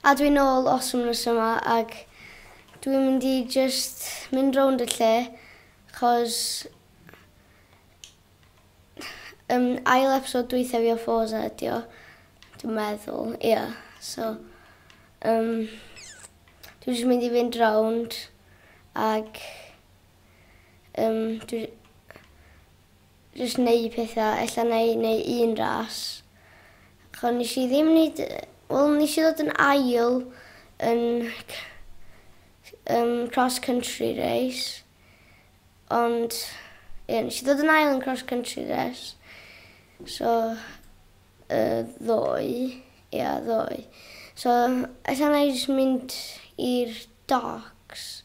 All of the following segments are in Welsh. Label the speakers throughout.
Speaker 1: A dwi'n ôl awesomeness yma ac dwi'n mynd i just mynd rownd y lle chos ail episode dwytha fi o Forza ydi o. Dwi'n meddwl, ie. Yeah. So, dwi'n just mynd i fynd rownd ac dwi just neud pethau, ella neu neu un ras. Chos nes i ddim neud, wel, nes i ddod yn ail yn cross country race. Ond, ie, yeah, nes i ddod yn ail yn cross country race. So, ddoe, ie, yeah, ddoe. So, ella na i just mynd i'r docks.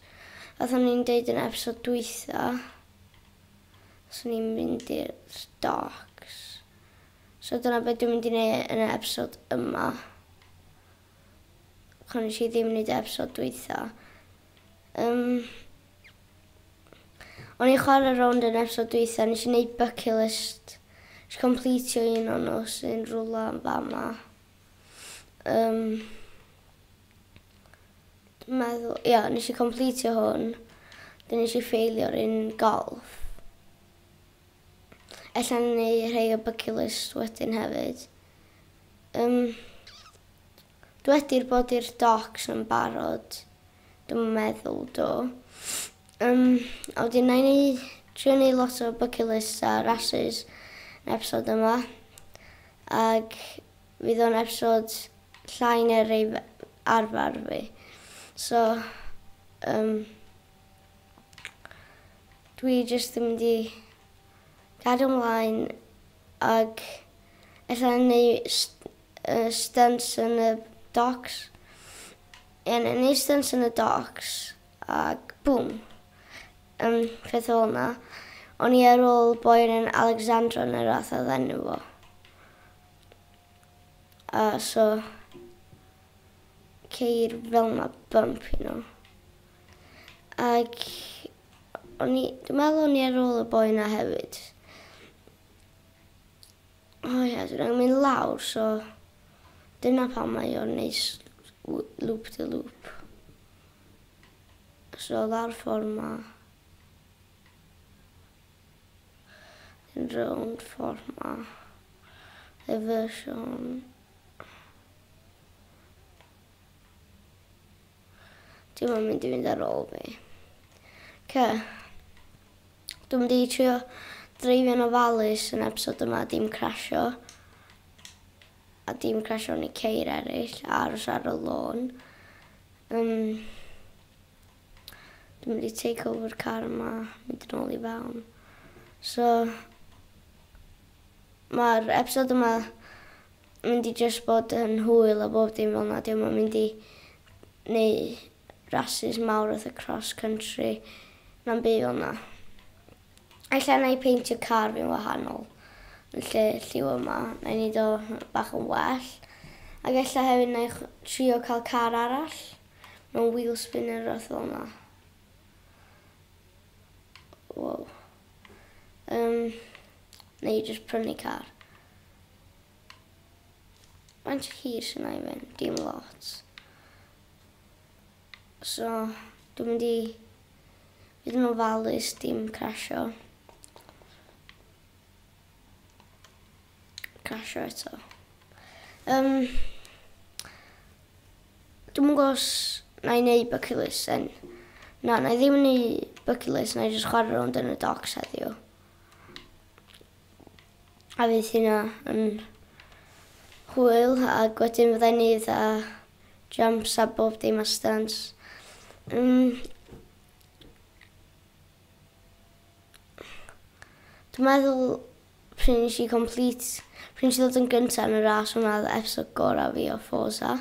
Speaker 1: Oedd ni'n deud yn episode dwytha. So ni'n mynd i'r docks. So dyna beth dwi'n mynd i wneud yn y episode yma. Chos nes i ddim wneud episode dwytha. O'n i'n chwarae rownd yn episode dwytha, nes i wneud bucket list. Nes i completio un o'n nhw sy'n rwla yn fama. Dwi'n meddwl, ia, yeah, nes i completio hwn. Dyn nes i failio'r un golf. Ella neu rhai o bucket list wedyn hefyd. Dwi wedi'r bod i'r docks yn barod. Dwi'n meddwl do. A wedyn na i neud, trio neud lot o bucket lists a races yn episode yma. Ac fydd o'n episode llai neu'r rei arfer fi. So, dwi jyst yn mynd i gadw ymlaen ac ella neud stunts yn y docks. Ie, neud stunts yn y docks ac boom. Peth fel yna. O'n i ar ôl boi yn Alexandra neu rath oedd enw fo. So, ceir fel yna bump. Ac o'n i, dwi'n meddwl o'n i ar ôl y boi yna hefyd. O ie, dwi'n angen mynd lawr, so dyna pam mae o'n neud loop de loop. So lawr ffordd ma. Yn rownd ffordd ma. Diversion. Dwi'n yn mynd i fynd ar ôl fi. Ce. Dwi'n mynd i trio dreifio'n ofalus yn episode yma, dim crasio. A dim crasio yn y ceir eraill, a aros ar y lôn. Dwi'n mynd i take over car yma, mynd yn ôl i fewn. So, mae'r episode yma mynd i just bod yn hwyl a bob dim fel yna. Dwi'n mynd i neu rases mawr oedd y cross country, na'n byd fel yna. Ella na i peintio car fi'n wahanol yn lle lliw yma. Na i neud o bach yn well. Ac ella hefyd na i trio cael car arall mewn wheel spinner o fel yna. Wow. Neu just prynu car. Faint hir sy'n na i fynd? Dim lot. So, dwi'n mynd i fynd yn ofalus, dim crasio. Crasio eto. Dwi'n gwybod os na i wneud bucket list then. Na, na i ddim wneud bucket list, na i just chwarae rownd yn y docks heddiw. A fydd hynna yn hwyl, ac wedyn fyddai'n neud a jumps a bob dim a stunts. Dwi'n meddwl pryd nes i complete, pryd nes i ddod yn gyntaf yn y ras, hwnna oedd episode gorau fi o Forza.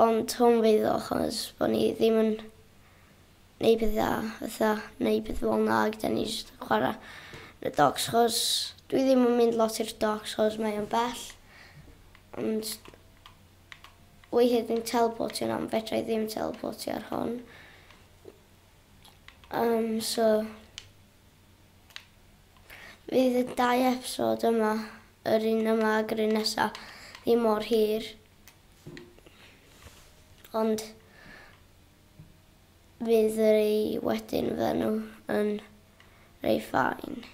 Speaker 1: Ond hwn fydd o, achos bod ni ddim yn neud pethau, fatha, neud pethau fel yna, ac da ni jyst yn chwarae yn y docks, chos dwi ddim yn mynd lot i'r docks, chos mae o'n bell. Ond weithiau dwi'n teleportio yna, ond fedra i ddim teleportio ar hon. So, fydd y dau episode yma, yr un yma ac yr un nesaf, ddim mor hir. Ond fydd y rei wedyn fydden nhw yn rei fine.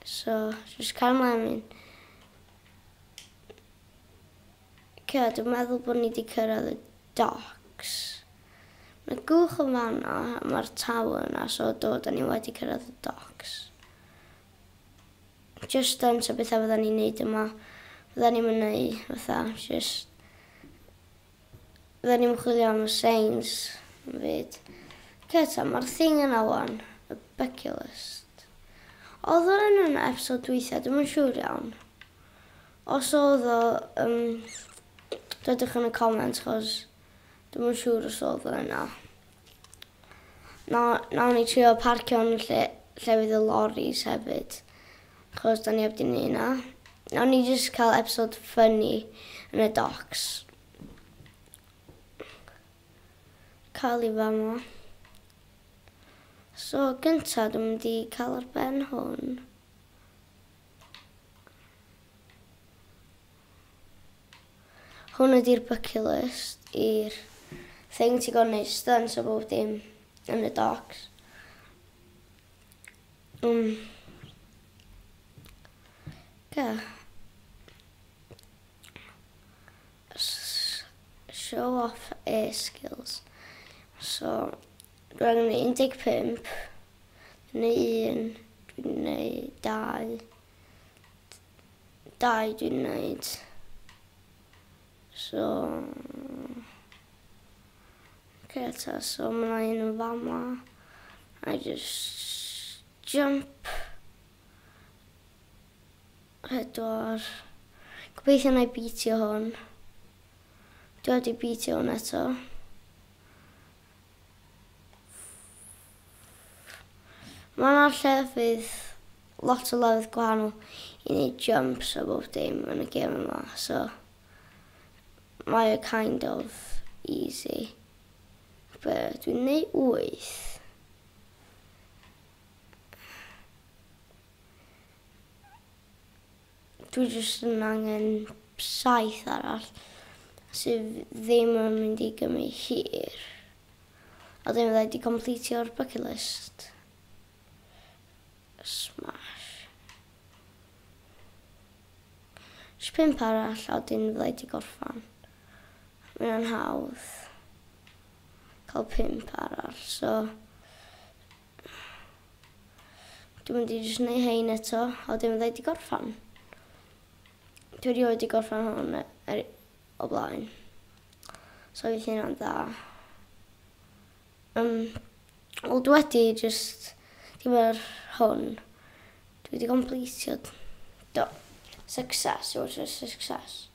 Speaker 1: So, just cael ymlaen mynd. Okay, dwi'n meddwl bod ni wedi cyrraedd y docks. Mae gwch yn fanna, a mae'r tower yna, so do, da ni wedi cyrraedd y docks. Just stunts a bethau fydda ni'n neud yma. Fydda ni'n mynd neud, fatha, just. Fydda ni'n chwilio am y signs yn fyd. Okay, ta, mae'r thing yna wan, y bucket list. Oedd o yn yn episode dwytha, dwi'm yn siŵr iawn. Os oedd o, dwedwch yn y comments, chos dwi'm yn siŵr os oedd o yna. Na, nawn ni trio parcio yn lle, lle fydd y lorries hefyd. Chos da ni heb di neud na. Nawn ni just cael episode funny yn y docks. Cael i fama. So, gynta dwi'n mynd i cael ar ben hwn. Hwn ydy'r bucket list i'r thing ti'n gorfod neud stunts o bob dim yn y docks. Okay. Show off air skills. So, dwi'n angen 15, dwi'n neud 1, dwi'n neud 2, 2 dwi'n neud. So, okay, ta, so mae yna un yn fama. I just jump. 4. Gobeithio na i beatio hwn. Dwi wedi beatio hwn eto. Mae yna llefydd, lot o lefydd gwahanol i wneud jumps a bob dim yn y gêm yma, so mae o kind of easy. But dwi'n neud 8. Dwi jyst yn angen 7 arall sydd ddim yn mynd i gymryd hir. A dwi'n fydda i wedi completio'r bucket list. Smash. Jyst 5 arall a wedyn fydda i wedi gorffan. Mae'n hawdd cael 5 arall, so dwi'n mynd i jyst neud hein eto, a wedyn fydda i wedi gorffan. Dwi erioed wedi gorffan hwn o blaen. So fydd hynna'n dda. Wel, dwi wedi just, dim ar hwn. Dwi wedi completio. Do. Success, it was a success.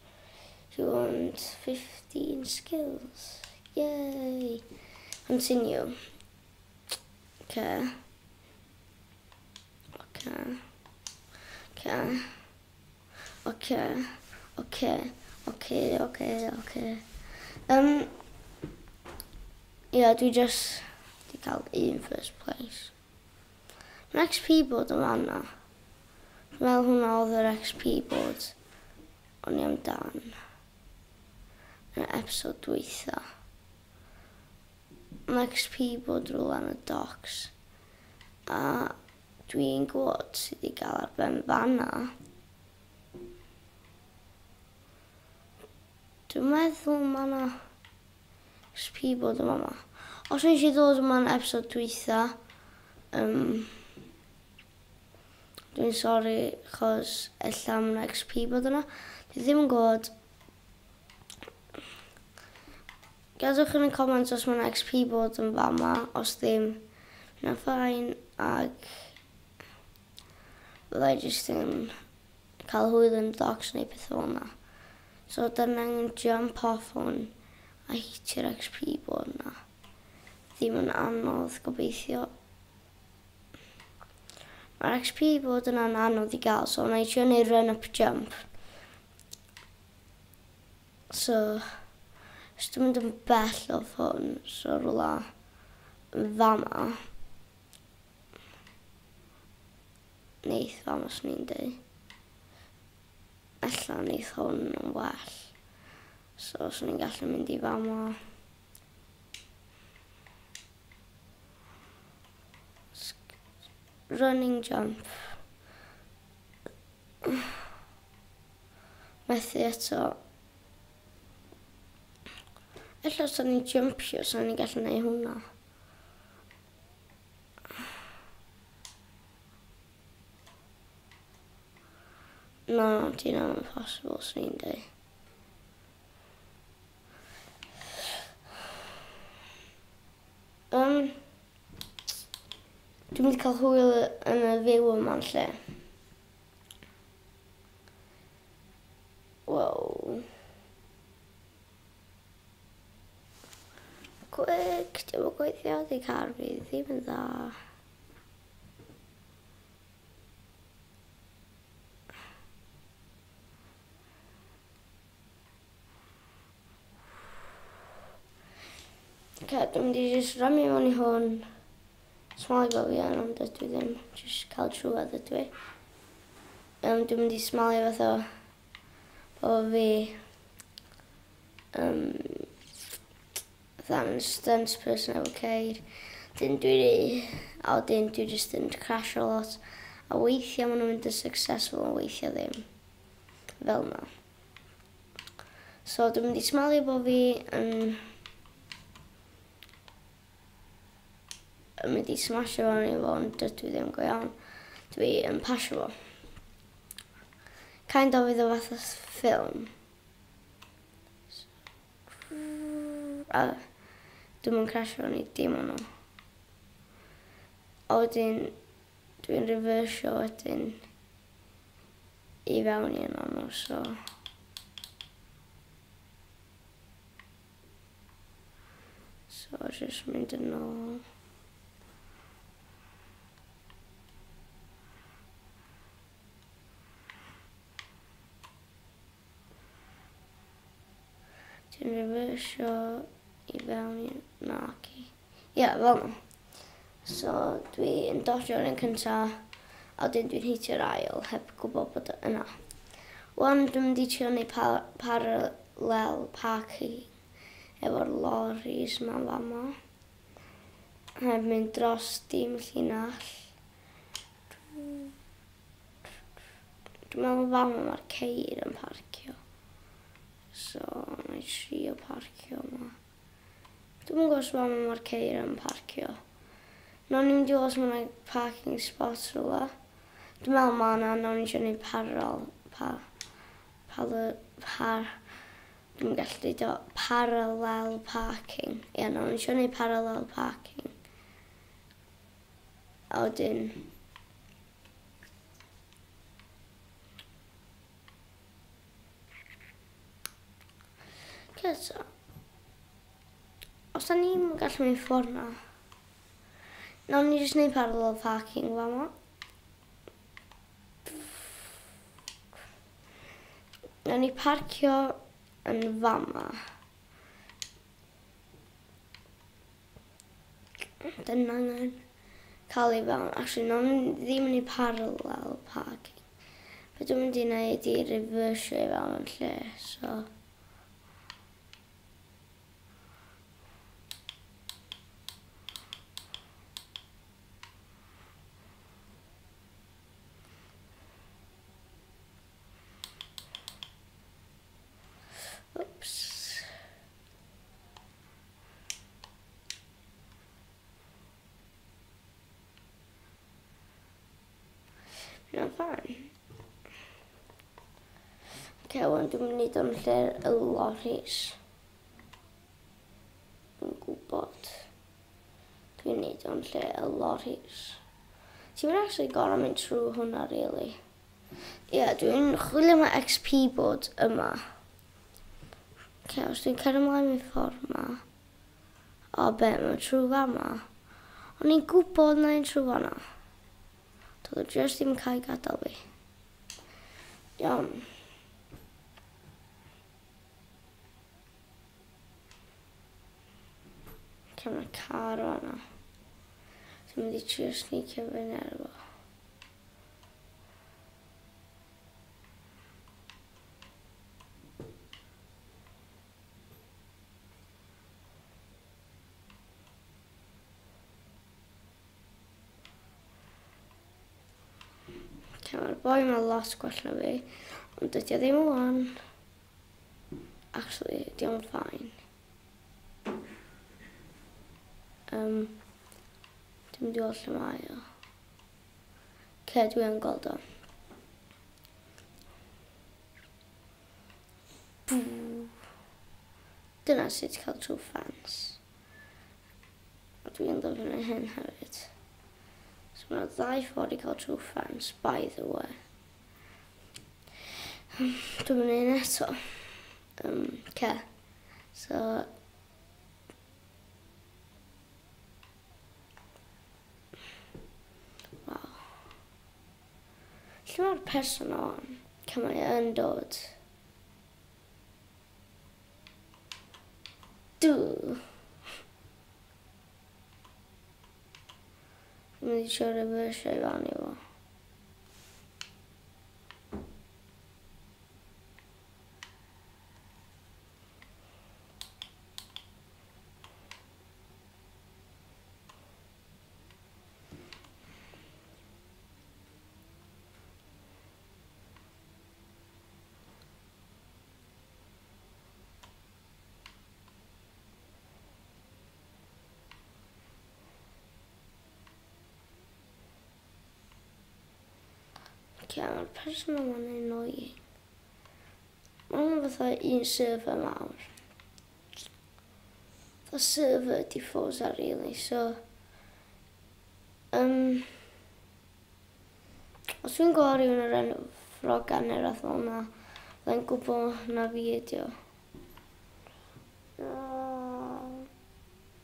Speaker 1: You want 15 skills. Yay. Continue. Okay. Okay. Okay. Okay. Okay. Okay, okay, okay. Yeah, dwi just di cael un first place. Mae'r XP board yn fanna. Dwi'n meddwl hwnna oedd yr XP board o'n i amdan yn y episode dwytha. Mae XP board rhywle yn y docks. A dwi'n gwybod sydd wedi gael ar ben fanna. Dwi'n meddwl mae yna XP board yma yma. Os nes i ddod yma yn episode dwytha, dwi'n sori, chos ella mae yna XP board yna. Dwi ddim yn gwybod. Gadewch yn y comments os mae yna XP board yn fama, os ddim, mae'n fine, ag fyddai jyst yn cael hwyl yn y docks neu pethau fel yna. So, da ni angen jump off hwn a hitio'r XP board yna. Ddim yn anodd, gobeithio. Mae'r XP board yna'n anodd i gael, so wna i trio neud run up jump. So, os dwi'n mynd yn bell off hwn, so rwla yn fama. Neith fama, swn i'n deud. Ella neith hwn yn well. So, swn i'n gallu mynd i fama. Running jump. Methu eto. Ella os o'n i'n jumpio, swn i'n gallu neud hwnna. Na, di hynna'n impossible, swn i'n dweud. Dwi'n mynd i cael hwyl yn y fyw yma'n lle. Wow. Quick, dim yn gweithio, di car fi ddim yn dda. Ok, dwi'n mynd i just ramio mewn i hwn. Smalio bod fi yn, ond dydw i ddim. Just cael trwad ydw i. Dwi'n mynd i smalio fath o bod fi fatha yn stunt person efo ceir. Dyn dwi'n a wedyn dwi just yn crash a lot. A weithiau maen nhw'n mynd yn successful, a weithiau ddim. Fel na. So dwi'n mynd i smalio bod fi yn mynd i smasho fo i fo, ond dydw i ddim go iawn. Dwi yn pasio fo. Kind of iddo fath o ffilm. A dwi'n mynd crasio fewn i dim o'n nhw. A wedyn dwi'n reversio wedyn i fewn i un o'n nhw, so... So, just mynd yn ôl. Dwi'n reversio i fewn i... Na, oce. Ie, fel yna. So, dwi'n dodgio'r un cynta, a wedyn dwi'n hitio'r ail, heb gwybod bod yna. Wan, dwi'n mynd i trio neud parallel parking efo'r lorries ma'n fama. Heb mynd dros dim llinell. Dwi'n meddwl fama mae'r ceir yn parcio. So, na i trio parcio yma. Dwi'n gwybod os fama mae'r ceir yn parcio. Nawn ni'n mynd i weld os mae 'na parking spot rhywle. Dwi'n meddwl ma' 'na, nawn ni trio neud parallel, pa, par, par, dwi'n gallu deud o, parallel parking. Ie, nawn ni trio neud parallel parking. A wedyn... Okay, so... Os da ni'n gallu mynd ffordd na, nawn ni jyst neud parallel parking fama. Nawn ni parcio yn fama. Dyna angen cael ei fewn. Actually, nawn ni ddim yn ei parallel parking. Be dwi'n mynd i wneud i reversio i fewn yn lle, so... Oops. Mae'n fine. Ok, wan dwi'n mynd i wneud o'n lle y lorries. Dwi'n gwybod. Dwi'n gwneud o'n lle y lorries. Ti'n mynd actually gorau mynd trwy hwnna, really. Ie, yeah, dwi'n chwilio am XP board yma. Ok, os dwi'n cael ymlaen mewn ffordd yma. O, be, mae'n trwy fama. O'n i'n gwybod na un trwy fanna. Doedd o just ddim yn cael ei gadael fi. Iawn. Ok, mae car o fanna. Dwi'n mynd i trio sneakio fyny ar fo. Okay, mae'r boi yma lot gwell na fi, ond dydy o ddim wan. Actually, di o'n fine. Dwi'n mynd i weld lle mae o. Okay, dwi yn gweld o. Dyna sut cael trwy ffens. A dwi'n ddefnyddio hyn hefyd. So mae yna ddau ffordd i cael trwy ffens, by the way. Dwi'n mynd un eto. Okay. So... Wow. Lle mae'r person o'n? Lle mae yn dod? Dw. Dwi'n mynd i trio reversio i fan i fo. Okay, mae'r person yma'n annoying. Mae'n fatha un server mawr. Fatha server di Forza really, so... Os dwi'n gweld rhywun o'r enw Frogan neu rhywbeth fel yna, fyddai'n gwybod na fi ydi o.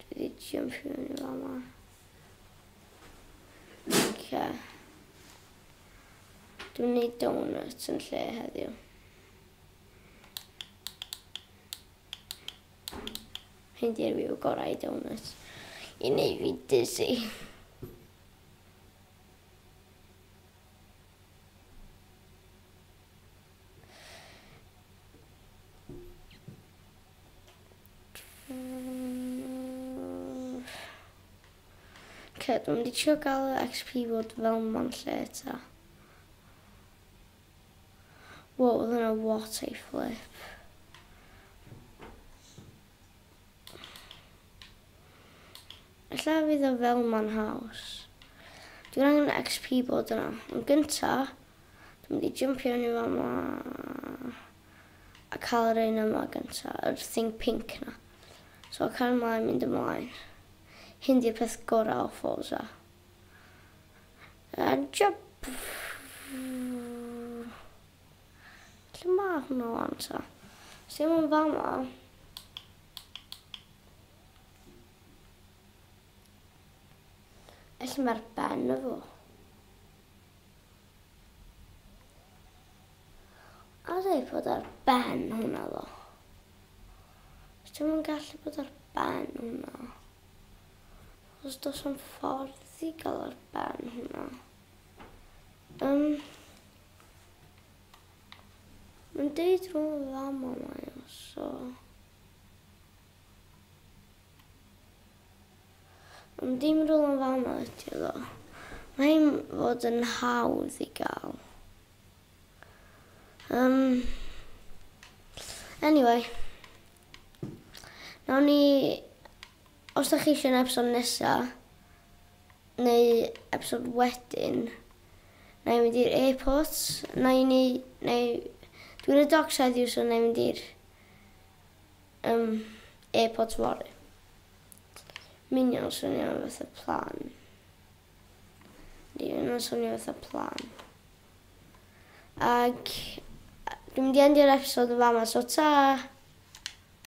Speaker 1: Dwi wedi jumpio mewn i fama. Okay. Dwi'n gwneud donuts yn lle heddiw. Hyn di'r rhyw gorau i donuts. I wneud fi dizzy. Okay, dwi'n mynd i trio gael y XP fod fel ma'n lle eto. Wow, oedd yna what a flip. Ella fydd o fel ma'n haws. Dwi'n angen XP bod yna. Yn gynta, dwi'n mynd i jumpio yn i fama a cael yr un yma gynta, yr thing pink na. So cael ymlaen, mynd ymlaen. Hyn di'r peth gorau o Forza. A jump! Lle mae hwnna wan ta? Os ddim yn fama. Ella mae'r ben efo. A dweud bod ar ben hwnna ddo. Os ddim yn gallu bod ar ben hwnna. Os does am ffordd i gael ar ben hwnna. Mae'n deud rhwng fama mae o, so... Ond dim rhwng fama ydi o ddo. Mae'n fod yn hawdd i gael. Anyway. Nawn ni... Os da chi eisiau yn episod nesa, neu episod wedyn, na i mynd i'r airport, na i ni, neu, dwi'n y docks heddiw, so na i mynd i'r airport fory. Minion swnio fatha plan. Dwi'n swnio fatha plan. Ac dwi'n mynd i endio'r episod yn fama, so ta!